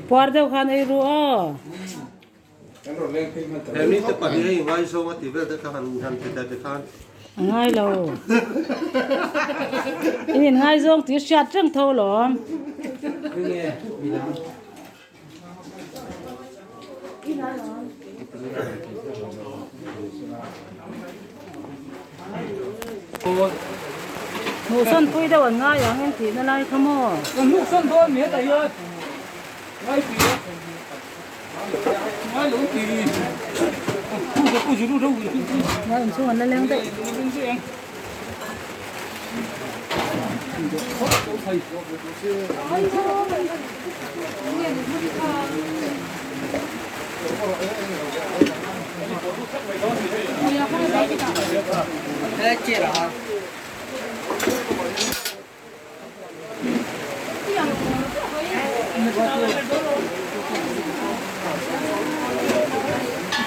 Puar deuh khan ei ru aw. He mite pahnih hei ngaizawng a tih vel te kha han han ti ta ti khan. A ngai lo. In in ngaizawng tih hriat reng tho lawm. Hmuhsawn pui deuh an ngai ang in tihna lai kha maw? Hmuhsawn dawn mai ta hian ngai pi a ngai lo ti Ngai inchhung an la leng daih.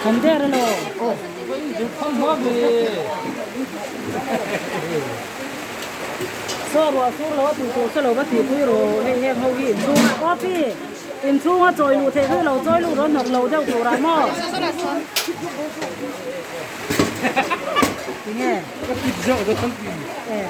Kan der alo. Saw ruah sur lo a tu tur che lo va tih pui rawh hei heng ho hi inchhung a coffee inchhung a chawi luh theih hi lo chawi luh rawh hnawk lo deuh tur ah maw tinge e.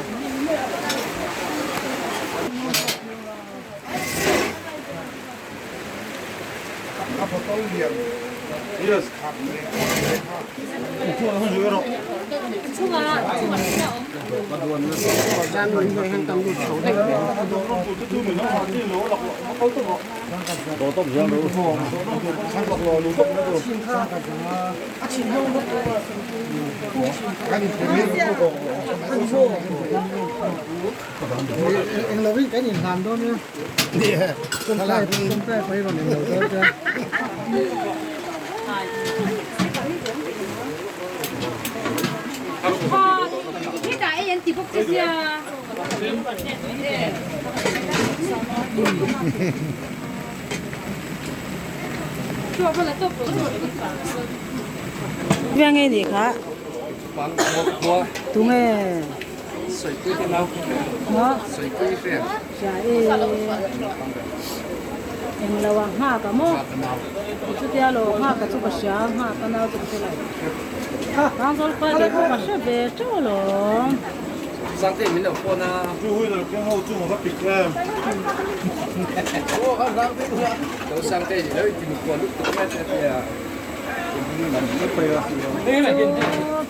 Veng nge nih kha? Tunge? Maw? Hria e. Englo a nghak a maw? Chutia lo nghak a chu ka hria nghak a nau chu ka hre lo. Tangzawl khua leh pawh ka hre ve teuh alawm.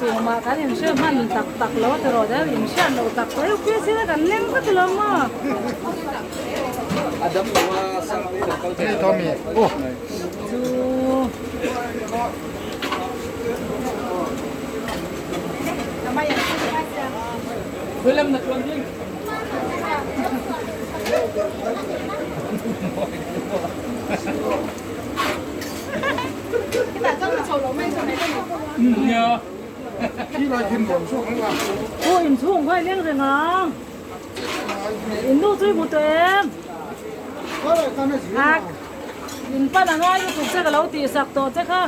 Tumah kan inhre hman tak tak lo a tiraw deuh inhriat loh tak tak UPSC te kan leng vek ilo maw? Chu Aw inchhung kha i leng reng ang. In nu chu i hmu tawh em? Ak in pan a ngai lutuk che ka lo tih sak tawh che kha.